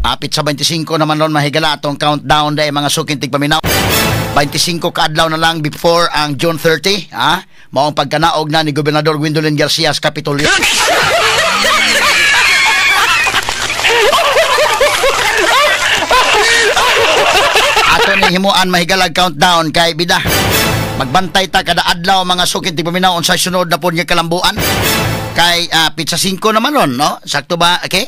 Apit sa 25 naman ron mahigala atong countdown dahil mga suking tigpaminaw. 25 kaadlaw na lang before ang June 30, ha? Maong pagkanaog na ni Gobernador Gwendolyn Garcia sa Kapitolyo. Ato ni himuan mahigalag countdown kay bida. Magbantay ta kada adlaw mga suking tigpaminaw unsa sunod na pod nga kalambuan. Kay pizza 5 naman ron, no? Sakto ba? Okay?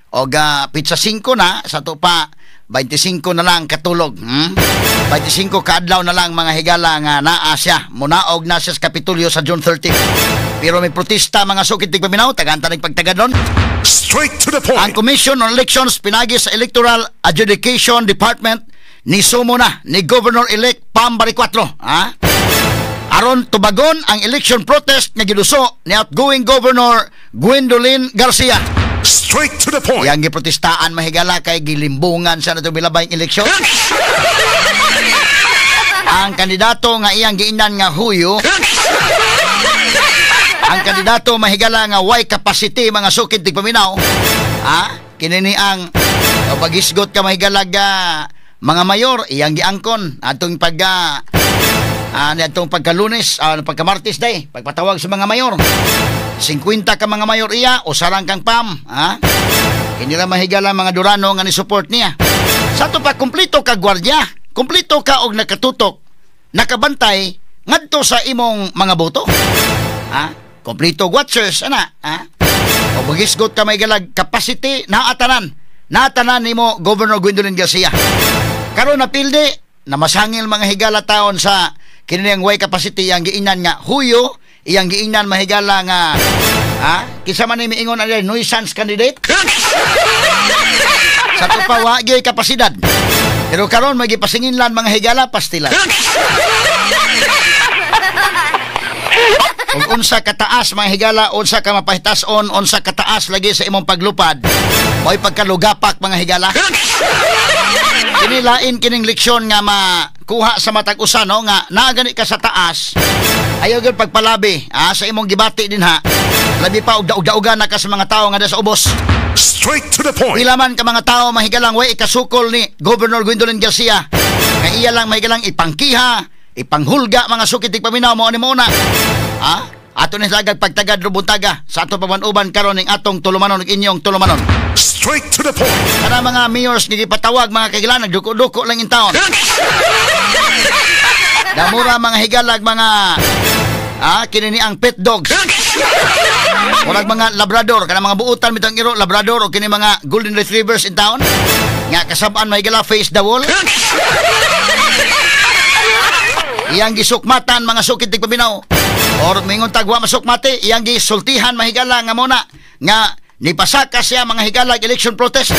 Og pizza 5 na sa to pa 25 na lang katulog. 25 kaadlaw na lang mga higala nga naa siya. Munaog na siya sa Kapitolyo sa June 30. Pero may protesta mga sukit tigpaminaw, tagaanta ng pagtagad ron. Straight to the point. Ang Commission on Elections pinagi sa Electoral Adjudication Department ni sumo na ni Governor-elect Pam Baricuatro. Ha? Aron tubagon ang election protest nga giduso ni outgoing Governor Gwendolyn Garcia. Straight to the point. Yang giprotestaan mahigala kay gilimbungan sa natong bilabayng eleksyon. Ang kandidato nga iyang giinan nga huyo. Ang kandidato mahigala nga way capacity mga sukid tigpaminaw. Ha? Kini ni ang pagisgot ka mahigala ga mga mayor iyang giangkon atong pag atong pagka-Lunes, pagka-Martes day, pagpatawag sa mga mayor. 50 ka mga mayor iya, usaran kang Pam, ha? Hindi ra mahigala mga Durano nga ni-support niya. Sa ato pa, kumplito ka gwardiya, kumplito ka og nakatutok, nakabantay ngadto sa imong mga boto. Ha? Kumplito watchers, ana, ha? O magisgot ka mahigalag capacity, naatanan. Naatanan nimo Governor Gwendolyn Garcia. Karon napildi, namasangil mga higala taon sa kiniyang way capacity ang giinan nga huyo, iyang giingnan mahigala nga ha? Kinsa man ni miingon ani nuisance candidate? Sa to pa wa gyud kapasidad. Pero karon may gipasinginlan mga higala pastilan. Ug unsa kataas mga higala, unsa ka mapahitas-on, unsa kataas lagi sa imong paglupad. Mo'y pagkalugapak mga higala. Kini lain kining leksyon nga makuha sa matag usa, no, nga naa gani ka sa taas. Ayaw gyud pagpalabi, ha, sa imong gibati din ha. Labi pa og daog-daogan na ka sa mga tawo nga sa ubos. Straight to the point. Pila man ka mga tawo mahigalang way ikasukol ni Governor Gwendolyn Garcia. Nga iya lang mahigalang ipangkiha, ipanghulga mga sukit tigpaminaw mo ani mo na. Ha? Ato ni lagag pagtagad rubuntaga sa ato paban-uban karon ning atong tulumanon ug inyong tulumanon. Straight to the point. Kana mga mayors nga gipatawag mga kagilan nagduko-duko lang in town. Damura mga higalag mga kini ni ang pet dogs. Murag mga labrador kana mga buutan bitang iro labrador o kini mga golden retrievers in town. Nga kasab-an mahigala face the wall. Iyang gisukmatan mga sukit tigpaminaw. Or mingon tagwa masukmati, iyang gisultihan mahigala nga muna nga nipasaka siya mga higala election protest.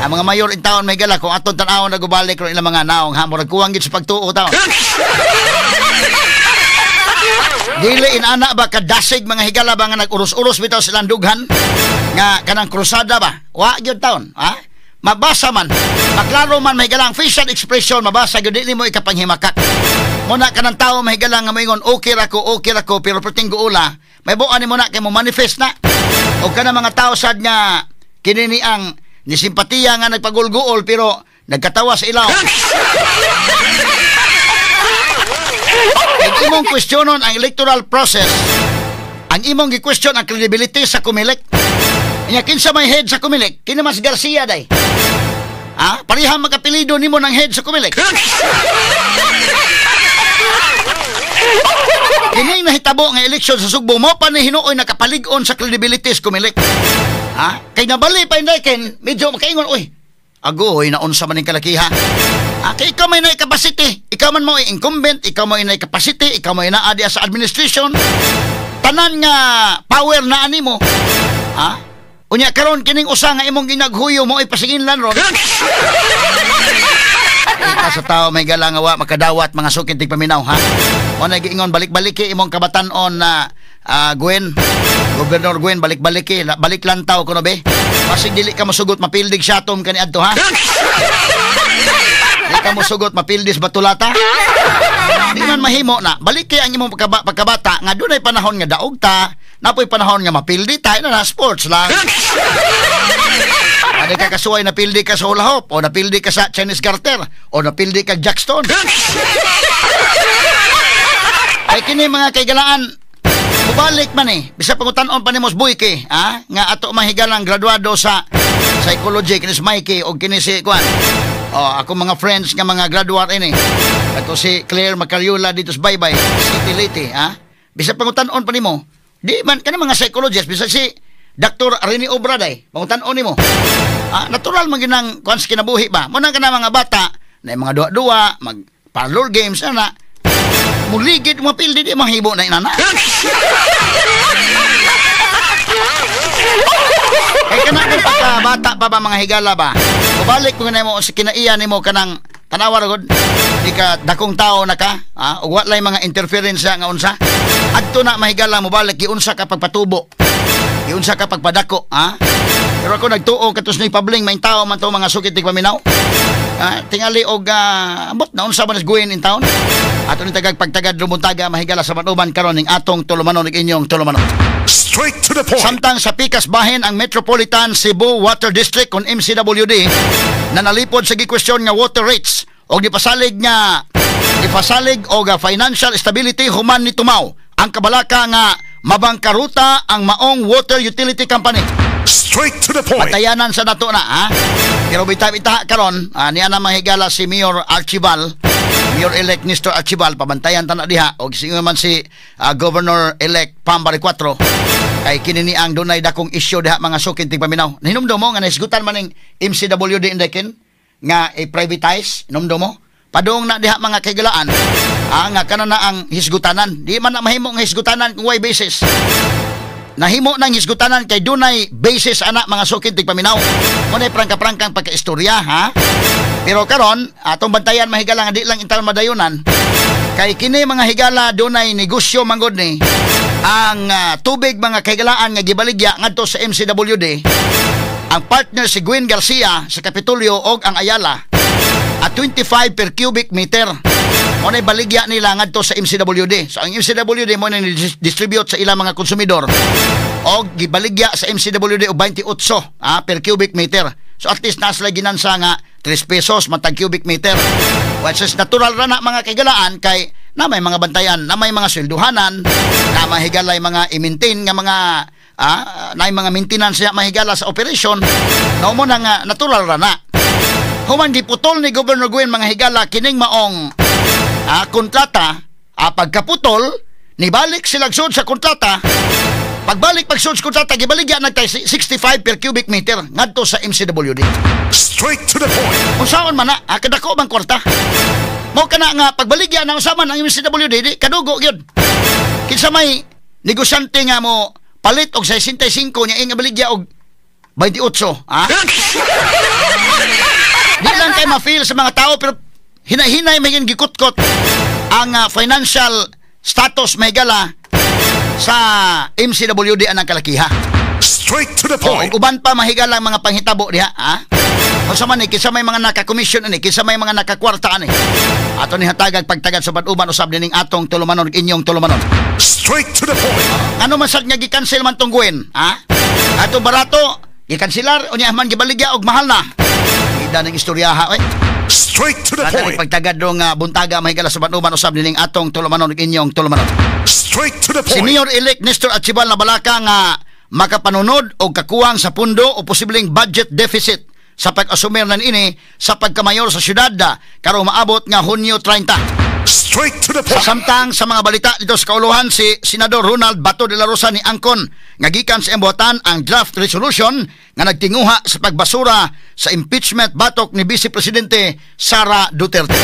Ang mga mayor in town mahigala kung aton tan-awon nagubalik ron ilang mga naong ha, murag kuwang gid sa pagtuo taon. Dili inana ba kadasig mga higala ba nga nag-uros-uros bitaw silang dughan nga kanang krusada ba? Wa gyud taon, ha? Mabasa man, maklaro man mahigala ang facial expression, mabasa gyud dili mo ikapanghimakak. Muna kanang tao mahigala nga moingon okay ra ko pero perting guula, may buan nimo na kay mo manifest na. O kana mga tao sad nga kini ni ang ni simpatiya nga nagpagulguol pero nagkatawa sa ilaw. Ang imong questionon ang electoral process, ang imong gi-question ang credibility sa Comelec. Nya kinsa may head sa Comelec? Kini mas Garcia day. Ha? Pareha magapelido nimo ng head sa Comelec. Kini nahitabo nga eleksyon sa Sugbo mo pa ni hinuoy nakapalig-on sa credibility sa Comelec. Ha? Kay nabali pa inday ken medyo makaingon oy. Agoy naunsa man ning kalakiha. Ha? Kay ikaw may capacity, ikaw man mo incumbent, ikaw mo inay capacity, ikaw mo naa diya sa administration. Tanan nga power na animo. Ha? Unya karon kining usa nga imong ginaghuyo mo ipasinginlan ron. Kita sa tao may gala nga wa makadawat mga sukit tigpaminaw ha. O nagiingon balik-baliki imong kabatan-on na Gwen, Governor Gwen, balik-baliki, balik lantaw kuno be. Basig dili ka mosugot mapildig siyatom kani adto ha. Di ka mosugot mapildis batulata. Di man mahimo na balik kay ang imong pagkabata nga dunay panahon nga daog ta, napoy panahon nga mapildi ta, na sports lang. Ano ka kasuway, napildi ka sa hula hoop, o napildi ka sa Chinese garter, o napildi ka jackstone. Ay kini mga kaigalaan, mubalik man eh. Bisa pangutan-on pa nimo Boyke, ha? Nga ato mahigalang graduado sa psychology, kini si Mikey o kini si Kwan. Oh, ako mga friends nga mga graduate ini. Ato si Claire Macariola dito sa Baybay, City Leyte, ha? Bisa pangutan-on pa nimo. Di man kani mga psychologist, bisa si Dr. Rene Obraday, pangutan-on nimo. Ah, natural man ginang kuan sa kinabuhi ba. Mo nang kana mga bata na mga duwa-duwa, mag parlor games ana. Muligid mo pildi di mahibo na inana. Kay kana kung pagka bata pa ba mga higala ba. Ubalik mo na mo sa kinaiya nimo kanang tanawa ra gud di ka dakong tao na ka, ha? Ug walay mga interference nga unsa. Adto na mahigala mobalik giunsa ka pagpatubo. Giunsa ka pagpadako, ha? Pero ako nagtuo katos ni Pabling may tao man to mga sukit tigpaminaw. Tingali og ambot na unsa man is going in town. Ato ni tagag pagtagad rumuntaga mahigala sa manuban karon ning atong tulumanon ug inyong tulumanon. Straight to the point. Samtang sa pikas bahin ang Metropolitan Cebu Water District kon MCWD na nalipod sa gikwestiyon nga water rates og gipasalig og financial stability human ni tumaw ang kabalaka nga mabangkaruta ang maong water utility company. Straight to the point. Patayanan sa nato na, ha? Pero bitay itaha karon, niya na mahigala si Mayor Archival, Mayor-elect Nestor Archival, pabantayan ta na diha og singo man si Governor-elect Pam Baricuatro kay kini ni ang dunay dakong isyu diha mga sukin tigpaminaw. Hinumdum mo nga nahisgutan man ning MCWD indekin nga i-privatize, hinumdum mo? Padung na diha mga kaigalaan, nga kana na ang hisgutanan. Di man na mahimo nga hisgutanan kung way basis. Nahimo nang hisgutanan kay dunay basis ana mga sukid tigpaminaw. Mo nay prangka-prangkang pagkaistorya, ha? Pero karon atong bantayan mahigala nga di lang intal madayunan. Kay kini mga higala dunay negosyo manggod ni ang tubig mga kahigalaan nga gibaligya ngadto sa MCWD. Ang partner si Gwen Garcia sa Kapitolyo og ang Ayala at 25 per cubic meter. Mo nay baligya nila ngadto sa MCWD. So ang MCWD mo nay distribute sa ilang mga konsumidor og gibaligya sa MCWD og 28 per cubic meter. So at least nasa ginansa nga 3 pesos matag cubic meter. Which is natural ra na mga kaigalaan kay na may mga bantayan, na may mga swelduhanan, na mahigalay mga i-maintain nga mga na may mga maintenance na mahigala sa operation. Na mo na nga natural ra na. Human giputol ni Governor Gwen mga higala kining maong kontrata, pagkaputol nibalik sila sud sa kontrata. Pagbalik pagsud sa kontrata gibaligya nagtay 65 per cubic meter ngadto sa MCWD. Straight to the point. Unsaon man na, kadako bang kwarta? Mo kana nga pagbaligya na unsa man ang MCWD di kadugo gyud. Kinsa may negosyante nga mo palit og 65 nya ing baligya og 28, ha? Di lang kay ma-feel sa mga tao pero hinahinay may gikutkot ang financial status may gala sa MCWD anang kalakiha. Straight to the point. Oh, uban pa mahigala ang mga panghitabo diha, ha? Unsa man ni kinsa may mga naka-commission ani, kinsa may mga nakakwarta ani. Ato ni hatagag pagtagad sa uban usab nining atong tulumanon inyong tulumanon. Straight to the point. Ano man sad nga gi-cancel man tong Gwen, ha? Ato barato gikanselar unya man gibaligya og mahal na. Ida ning istoryaha oy. Straight to the point. Pagtagad dong buntaga mahigala sa uban usab nining atong tulumanon inyong tulumanon. Straight to the point. Si Mayor-elect Nestor Archival na balaka nga makapanunod og kakuwang sa pundo o posibleng budget deficit sa pag-asumer nan ini sa pagkamayor sa syudad karong maabot nga Hunyo 30. Straight to the point. Samtang sa mga balita dito sa kauluhan si Senador Ronald Bato de la Rosa ni angkon nga gikan sa imbuhatan ang draft resolution nga nagtinguha sa pagbasura sa impeachment batok ni Vice Presidente Sara Duterte.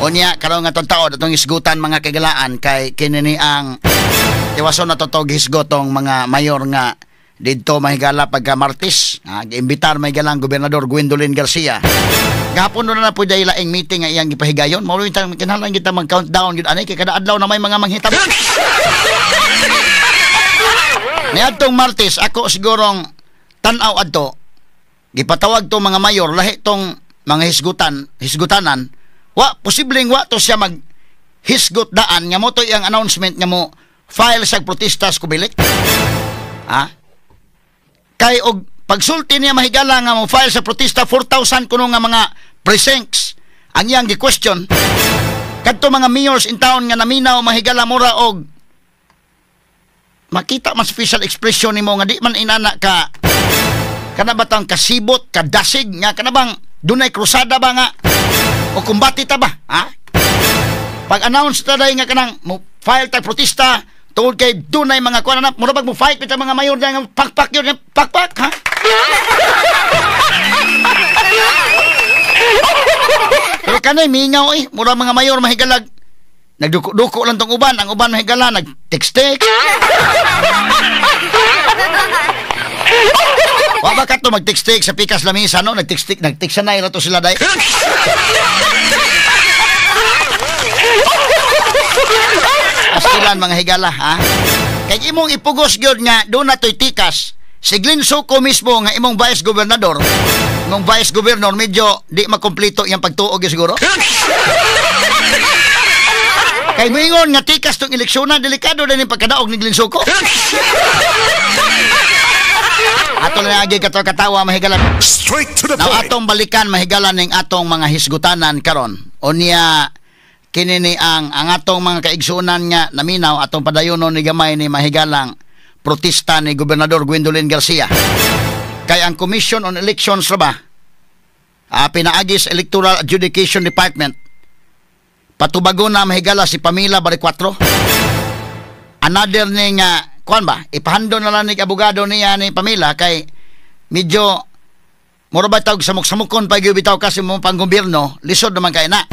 Unya karon nga tong taon atong hisgutan mga kagalaan kay kini ni ang tiwason na totoo hisgotong mga mayor nga didto mahigala pagka Martes, giimbitar mahigala ang Gobernador Gwendolyn Garcia. Gahapon na po dahil laing meeting nga iyang gipahigayon. Mao rin kinahanglan kita mag-countdown yun anay kay kada adlaw na may mga manghitabo. Niadtong Martes ako sigurong tan-aw adto gipatawag to mga mayor lahi tong mga hisgutanan. Wa posibleng wa to siya mag hisgot daan nga mo to iyang announcement nga mo file sa protesta sa Kubilik. Ha? Kay og pagsulti niya, mahigala, nga mo file sa protesta, 4,000 kuno nga mga precincts ang iyang gi-question. Kadto mga mayors in town nga naminaw, mahigala, mura og makita mas facial expression nimo nga di man inana ka kana batang kasibot, kadasig nga kana bang dunay krusada ba nga o kumbati ta ba, ha? Pag announce ta dai nga kanang mo file tag protesta tungod kay dunay mga kuan na mura bag mo fight bitaw mga mayor nga pakpak yun, pakpak, ha? Pero kanay mingaw eh, mura mga mayor, mahigalag, nagduko-duko lang tong uban, ang uban, mahigala, nag-text-text. Wa ba kato mag-text-text sa pikas lamisa, no? Nag-text-text, nag-text na to sila day. Astilan mga higala, ha? Kay imong ipugos gyud nga doon na to'y tikas. Si Glenn Soco mismo nga imong vice gobernador, imong vice governor medyo di makompleto iyang pagtuog siguro. Kay moingon nga tikas tong eleksyonan, delikado din yung pagkadaog ni Glenn Soco. Ato na agi katawa, mahigala. Straight to the Now, point. Atong balikan, mahigala, ning atong mga hisgutanan karon. Unya kini ni ang atong mga kaigsuonan nga naminaw, atong padayonon ni gamay ni mahigalang protesta ni Gobernador Gwendolyn Garcia. Kay ang Commission on Elections ra ba? Pinaagis Electoral Adjudication Department, patubago na, mahigala, si Pamela Baricuatro. Another ning kuan ba? Ipahando na lang ni abogado niya ni Pamela kay medyo mura ba tawag samok-samokon pa gyud bitaw kasi mo panggobyerno, lisod naman kay na.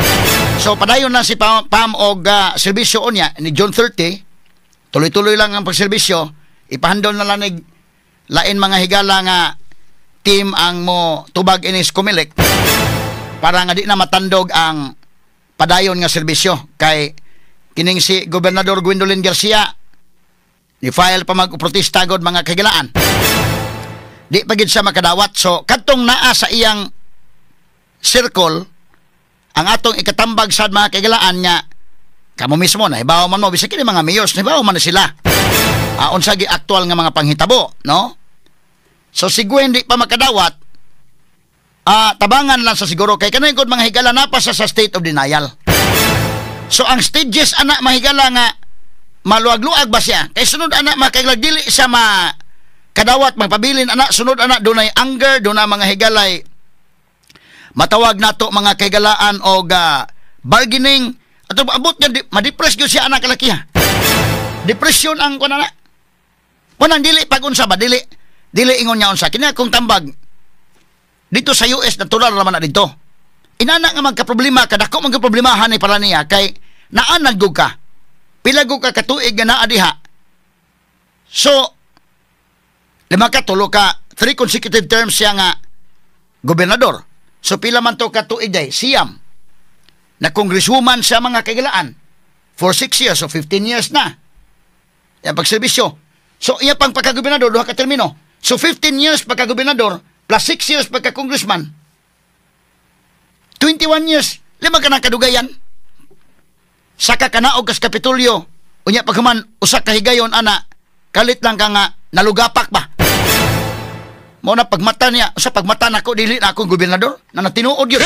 So padayon lang si Pam, Pam og serbisyo unya ni June 30, tuloy-tuloy lang ang pagserbisyo, ipahandol na lang ni lain mga higala nga team ang mo tubag inis Comelec para nga di na matandog ang padayon nga serbisyo kay kining si Gobernador Gwendolyn Garcia ni file pa magprotesta god, mga kagilaan, di pa gid siya makadawat. So kadtong naa sa iyang circle ang atong ikatambag sad, mga kagilaan, nga kamo mismo nahibaw man mo, bisag kini mga mayors nahibaw man na sila unsa gi aktual nga mga panghitabo, no? So si Gwen di pa makadawat, tabangan lang sa siguro kay kanang gud, mga higala, na pa sa state of denial. So ang stages ana, mahigala, nga maluag-luag ba siya kay sunod ana, mga dili siya ma kadawat magpabilin ana. Sunod ana dunay anger, dunay mga higalay matawag nato, mga kahigalaan, og bargaining ato abot nga ma-depress gyud siya ana kalakiha. Depression ang kuan ana. Kunang dili pag unsa ba, dili dili ingon niya unsa kini akong tambag dito sa US, natural raman na dito inana nga magka-problema ka, dako man problemahan ni para niya kay naanad gud ka, pila gud ka katuig nga naa diha. So 5 ka, 3 ka, three consecutive terms siya nga gobernador. So pila man to ka tuig day? 9 na congresswoman siya, mga kagilaan, for 6 years, so 15 years na yan pagserbisyo. So iya pang pagka-gobernador, duha ka termino. So 15 years pagka-gobernador plus 6 years pagka-congressman, 21 years. 5 ka na kadugayan saka kanaog kas Kapitolyo. Unya paghuman usa ka higayon ana, kalit lang ka nga nalugapak ba mo na pagmata niya sa pagmata nako, dili na akong gobernador na natinuod yun.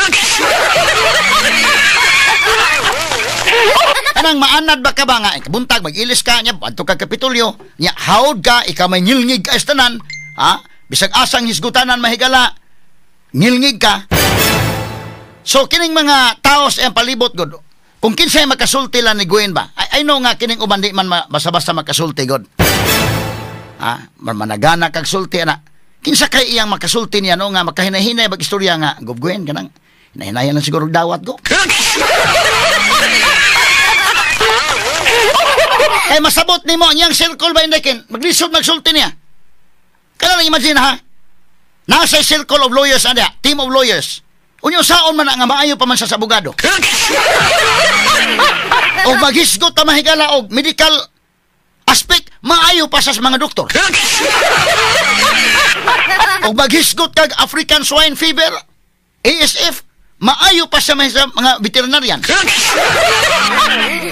Kanang maanad ba ka ba nga buntag mag-ilis ka niya adto ka Kapitolyo niya, hawd ka, ikaw may ngilngig ka tanan, ha? Bisag asang hisgutanan, mahigala, ngilngig ka. So kining mga tao sa iyang palibot god, kung kinsay makasulti lang ni Gwen ba, I know nga kining uban di man basta-basta makasulti god, ha? Managana kag sulti ana. Kinsa kay iyang makasulti niya, no, nga makahinahinay bag istorya nga Gob Gwen, kanang hinahinayan lang siguro dawat go. Kay masabot nimo ang iyang circle ba indekin, maglisod magsulti niya. Kana lang imagine, ha. Nasa circle of lawyers ana, team of lawyers. Unyo saon man nga maayo pa man sa abogado. Og maghisgot ta, mahigala, og medical aspect maayo pa sa mga doktor. Og maghisgot kag African swine fever, ASF, Maayo pa siya may sa mga veterinarian.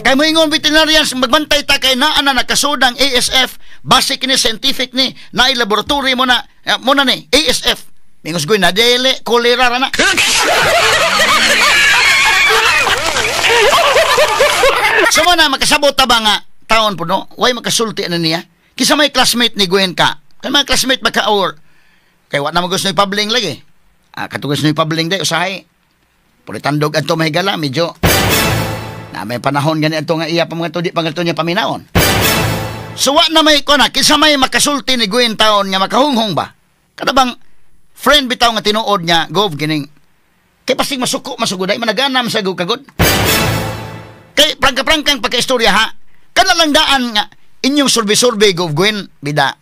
Kay moingon veterinarians, magbantay ta kay naa na nakasudang ASF, base kini scientific ni, naay laboratory mo na, mo na ni ASF. Mingos goy na dili kolera ra na. So mo na makasabot ta ba nga taon po no, way makasulti na niya. Kisa may classmate ni Gwen ka. Kay mga classmate ba ka or kay wa na mo gusto ni pabling lagi. Ah, katong gusto ni pabling day usahay. Pulitandog adto mahigala medyo na may panahon gani adto nga iya pa mga to di pa nga niya paminaon. So wa na may kuan na kinsa may makasulti ni Gwen taon nga makahunghong ba? Kada bang friend bitaw nga tinuod nga gov kining kay pasig masuko masuguday managanam sa gug kagod. Kay prangka-prangkang pagkaistorya ha. Kana lang daan nga inyong survey-survey gov Gwen bida.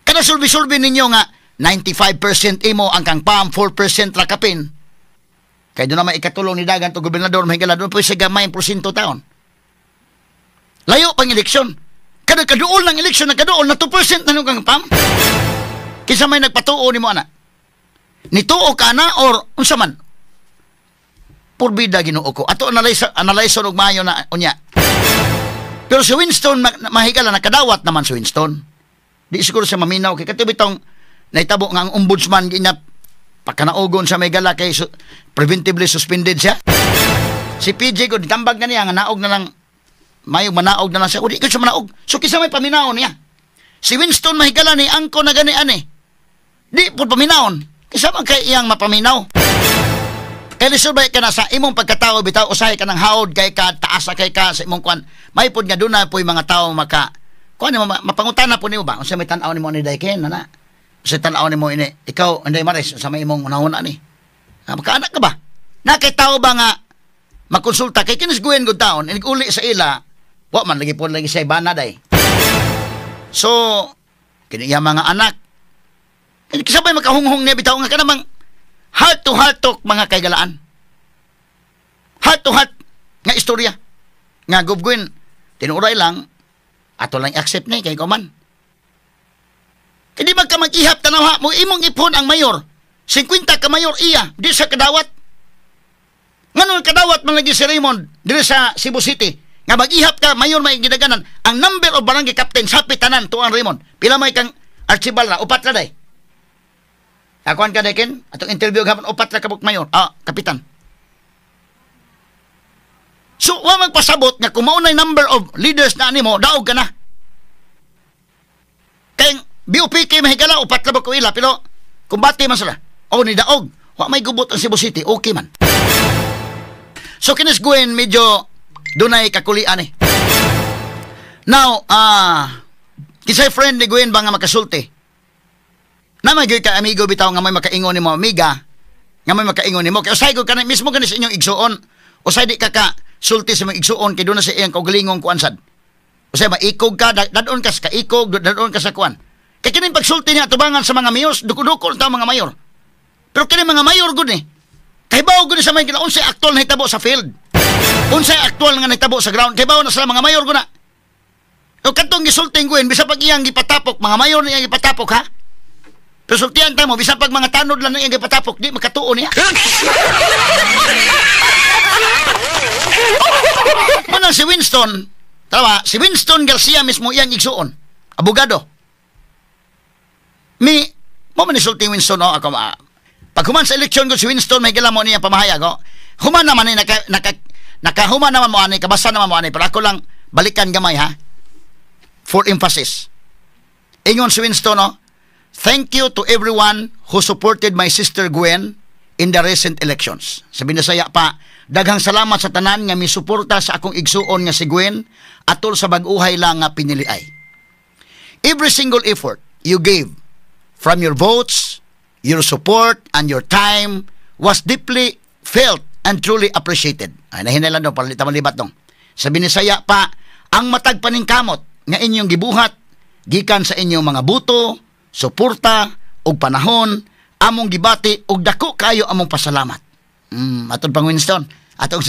Kada survey-survey ninyo nga 95% imo ang kang pam 4% rakapin. Kay doon na may ikatulong ni dagan to gobernador mahigala doon po sa gamay porsyento taon. Layo pang eleksyon. Kada kaduol ng eleksyon nagkaduol na 2% na nung kang pam. Kinsa may nagpatuo nimo ana? Nituo ka na or unsa man? Purbida Ginoo ko. Ato analyze analyze og maayo na unya. Pero si Winston mahigala nakadawat naman si Winston. Di siguro siya maminaw kay katubitong nahitabo nga ang ombudsman ginya pagkanaugon sa may gala kay preventively suspended siya. Si PJ ko ditambag na niya nga naog na lang mayo manaog na lang siya. Udi ko siya manaog. So kinsa may paminaon niya? Si Winston mahigala ni angko na gani ani. Di pud paminaon. Kinsa man kay iyang mapaminaw? Kay lisod ba ka na sa imong pagkatao bitaw usahay ka ng haod kay ka taas kay ka sa imong kwan. May pud nga duna poy mga tawo maka kuan nimo mapangutana po nimo ba unsa may tan-aw nimo ni Daiken na? Sa tan-aw nimo ini ikaw Inday Maris unsa may imong unahuna ni? Makaanak ka ba? Na kay tao ba nga makonsulta kay kinis Gwen gud taon inig uli sa ila wa man lagi pod lagi sa ibana day. So kini iya mga anak kisabay makahunghong niya bitaw nga kanamang heart to heart talk mga kaigalaan. Heart to heart nga istorya nga Gov Gwen tinuray lang ato lang accept ni kay kuman. Hindi man ka mag-ihap tanaw ha, mo imong ipon ang mayor. 50 ka mayor iya, di sa kadawat. Nganon kadawat man lagi si Raymond diri sa Cebu City. Nga mag-ihap ka mayor may gidaganan. Ang number of barangay captain sapit tanan tuang Raymond. Pila may kang Archibald ra, upat ra day. Akuan ka dekin, atong interview gapon upat ra kabuk mayor. Ah, kapitan. So wa magpasabot nga kung maunay number of leaders na animo, daog ka na. Kay BOPK mahigala upat ra ba ko ila pero kumbate man sila. O ni daog, wa may gubot ang Cebu City, okay man. So kinis Gwen medyo dunay kakulian eh. Now, kisay friend ni Gwen ba nga makasulti? Na may ka amigo bitaw nga may makaingon nimo amiga, nga may makaingon nimo. Kay usay ko kanay mismo kani sa inyong igsuon. Usay di ka ka sulti sa mga igsuon kay doon na sa iyang kaugalingong kuan sad. Usay maikog ka, dadon ka sa kaikog, dadon ka sa kuan. Kay kining pagsulti niya tubangan sa mga mayors, duko-duko ta mga mayor. Pero kini mga mayor gud ni. Kahibaw gud ni sa may gina unsay aktual na hitabo sa field. Unsay aktual nga nahitabo sa ground. Kahibaw na sila mga mayor gud na. O kadtong gisulting Gwen bisan pag iyang gipatapok, mga mayor na iyang gipatapok ha. Pero sultian ta mo bisan pag mga tanod lang na iyang gipatapok, di makatuo niya. Manang si Winston, tawa, si Winston Garcia mismo iyang igsuon, abogado. Mi, mo man isulti Winston, oh, ako, pag human sa eleksyon ko si Winston, may gila mo niya pamahayag, oh. Human naman ni, nakahuman naman mo ani, kabasa naman mo ani, pero ako lang balikan gamay ha, for emphasis. Ingon si Winston, oh, thank you to everyone who supported my sister Gwen in the recent elections. Sa Binasaya pa, daghang salamat sa tanan nga misuporta sa akong igsuon nga si Gwen atol sa bag-uhay lang nga piniliay. Every single effort you gave from your votes, your support, and your time was deeply felt and truly appreciated. Ay, nahinailan dong, para tamalibat dong. Sa Binisaya pa, ang matag paningkamot nga inyong gibuhat, gikan sa inyong mga buto, suporta, ug panahon, among gibati, ug dako kayo among pasalamat. Matod pang Winston. Atong,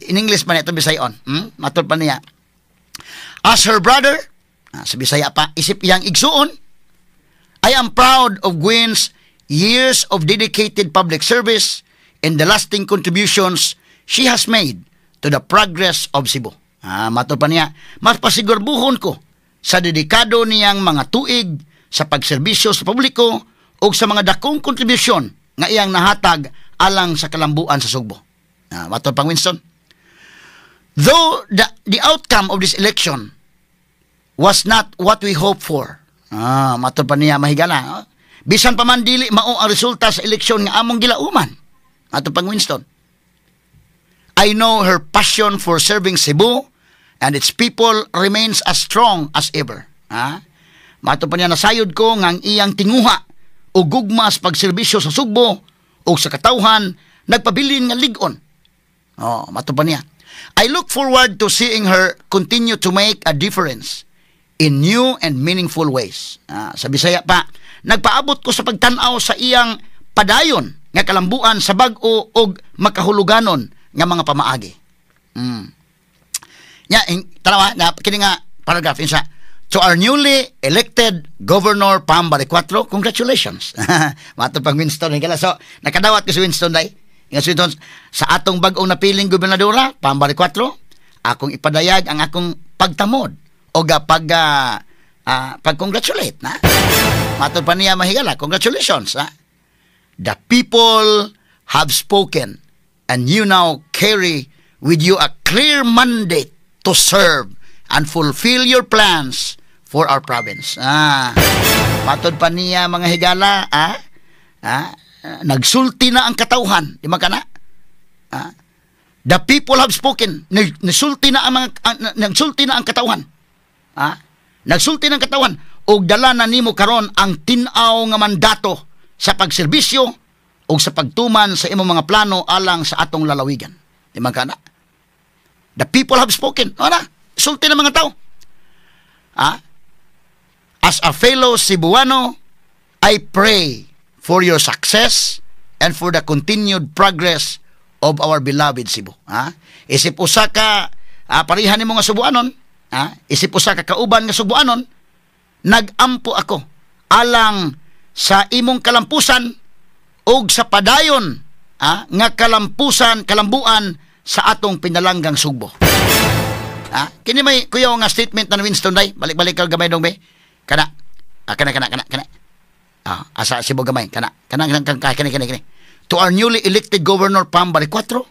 in English pa niya, itong Bisayon. Matod pa niya. As her brother, sa Bisaya pa, isip iyang igsuon, I am proud of Gwen's years of dedicated public service, and the lasting contributions she has made to the progress of Cebu. Matod pa niya, mas pasigurbuhon ko sa dedikado niyang mga tuig sa pagserbisyo sa publiko ug sa mga dakong kontribusyon nga iyang nahatag alang sa kalambuan sa Sugbo. Matod pang Winston. Though the outcome of this election was not what we hoped for. Matod pa niya, mahigala. Bisan pa man dili mao ang resulta sa eleksyon nga among gilauman. Matod pang Winston. I know her passion for serving Cebu and its people remains as strong as ever. Matod pa niya, nasayod ko nga ang iyang tinguha o gugma sa pagserbisyo sa Sugbo o sa katawhan nagpabilin nga lig-on. Oh, matod pa niya. I look forward to seeing her continue to make a difference in new and meaningful ways. Sa Bisaya pa, nagpaabot ko sa pagtan-aw sa iyang padayon nga kalambuan sa bag-o og makahuluganon nga mga pamaagi. Nya, tanawa, na, kini nga paragraph insa. To our newly elected Governor Pam Baricuatro, congratulations. Matod pang Winston. Higala. So, nakadawat ko si Winston day. Nga si Winston, sa atong bag-ong napiling gobernadora, Pam Baricuatro, akong ipadayag ang akong pagtamod o pag-congratulate na. Matod pa niya, mahigala, congratulations. Ha? The people have spoken and you now carry with you a clear mandate to serve and fulfill your plans for our province. Matod pa niya, mga higala, nagsulti na ang katawhan, di man kana? The people have spoken. Nisulti na ang mga nagsulti na ang katawhan. Nagsulti na ang katawhan ug dala na nimo karon ang tin-aw nga mandato sa pagserbisyo ug sa pagtuman sa imong mga plano alang sa atong lalawigan. Di man kana? The people have spoken. Ano na? Sulti ng mga tao. As a fellow Cebuano, I pray for your success and for the continued progress of our beloved Cebu. Ha? Isip usa ka pareha nimo nga Subuanon, ha? Isip usa ka kauban nga Subuanon, nagampo ako alang sa imong kalampusan ug sa padayon nga kalampusan, kalambuan sa atong pinalanggang Sugbo. Kini may kuyaw nga statement na Winston day. Balik-balik ka gamay dong be. Kana. Kana kana kana kana. Asa Cebu gamay kana. Kana kana kana kani kani kani. To our newly elected Governor Pam Baricuatro.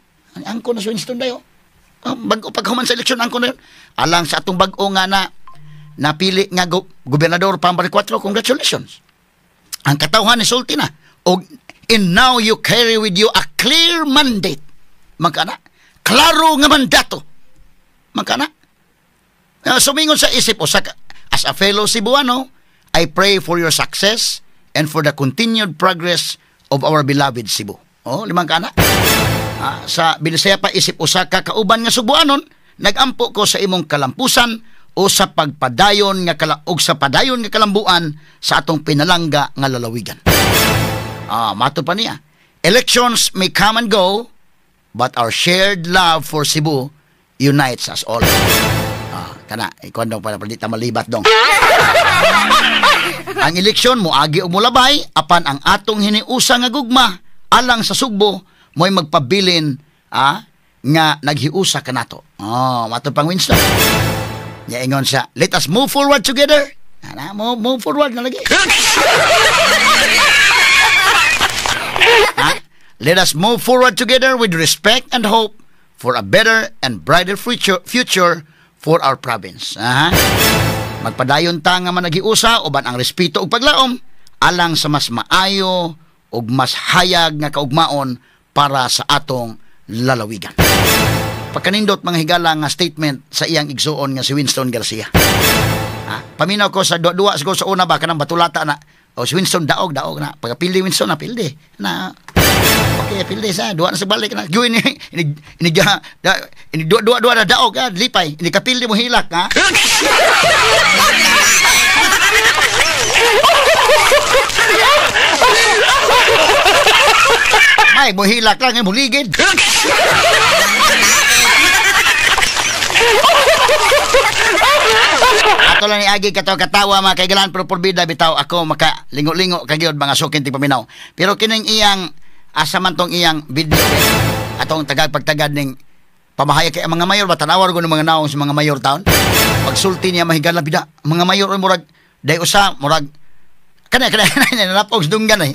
Angko na si Winston day oh. Bago paghuman sa eleksyon angko na yun. Alang sa atong bag-o nga na napili nga gobernador Pam Baricuatro, congratulations. Ang katawhan nisulti na. Og and now you carry with you a clear mandate. Magkana? Klaro nga mandato. Magkana? Sumingon sa isip o sa, as a fellow Cebuano, I pray for your success and for the continued progress of our beloved Cebu. Oh, limang kana. Sa Binisaya pa, isip usa ka kauban nga Subuanon, nagampo ko sa imong kalampusan o sa pagpadayon nga kala, og sa padayon nga kalambuan sa atong pinalangga nga lalawigan. Mato pa niya. Elections may come and go, but our shared love for Cebu unites us all. Kana, ikuan dong para di ta malibat dong. Ang eleksyon moagi og molabay apan ang atong hiniusa nga gugma alang sa Sugbo mo'y magpabilin nga naghiusa kanato. Oh, mato pang Winston. Nya ingon siya, let us move forward together. Ana, move, move forward na lagi. Ha? Let us move forward together with respect and hope for a better and brighter future for our province. Aha. Magpadayon ta nga managhiusa uban ang respeto ug paglaom alang sa mas maayo ug mas hayag nga kaugmaon para sa atong lalawigan. Pagkanindot, mga higala, nga statement sa iyang igsuon nga si Winston Garcia. Ha? Paminaw ko sa duwa siguro sa una ba kanang batulata na. O si Winston daog daog na. Pagkapildi Winston na pildi. Na. Okay, pildi sa duwa na sa balik na. Gawin ini ini ini ini duwa duwa duwa na daog ha, lipay. Ini kapildi mo hilak ha. Ay, muhilak lang, muligid. Ato lang ni Agi katawa katawa mga kaigalan, pero porbida bitaw ako maka lingo-lingo kagyod mga sukin ti paminaw. Pero kining iyang Asa man tong iyang video atong tagad pagtagad ning pamahayag kay ang mga mayor ba, tanawar ko ng mga naong sa mga mayor town. Pagsulti niya, mahigala bida. Mga mayor oy, murag day usa murag kana kana kana nanapog sa dunggan ay.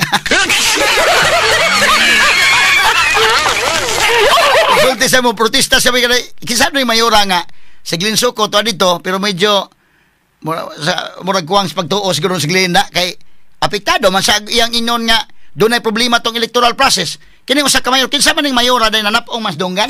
Sulti sa mo protesta sa mga kinsa may mayora nga sa Glinsuko to dito, pero medyo murag, sa, murag kuwang sa pagtuo siguro sa Glinda kay apektado man sa iyang inon nga dunay problema tong electoral process. Kini usa ka mayor, kinsa man ning mayora day nanapong mas dunggan?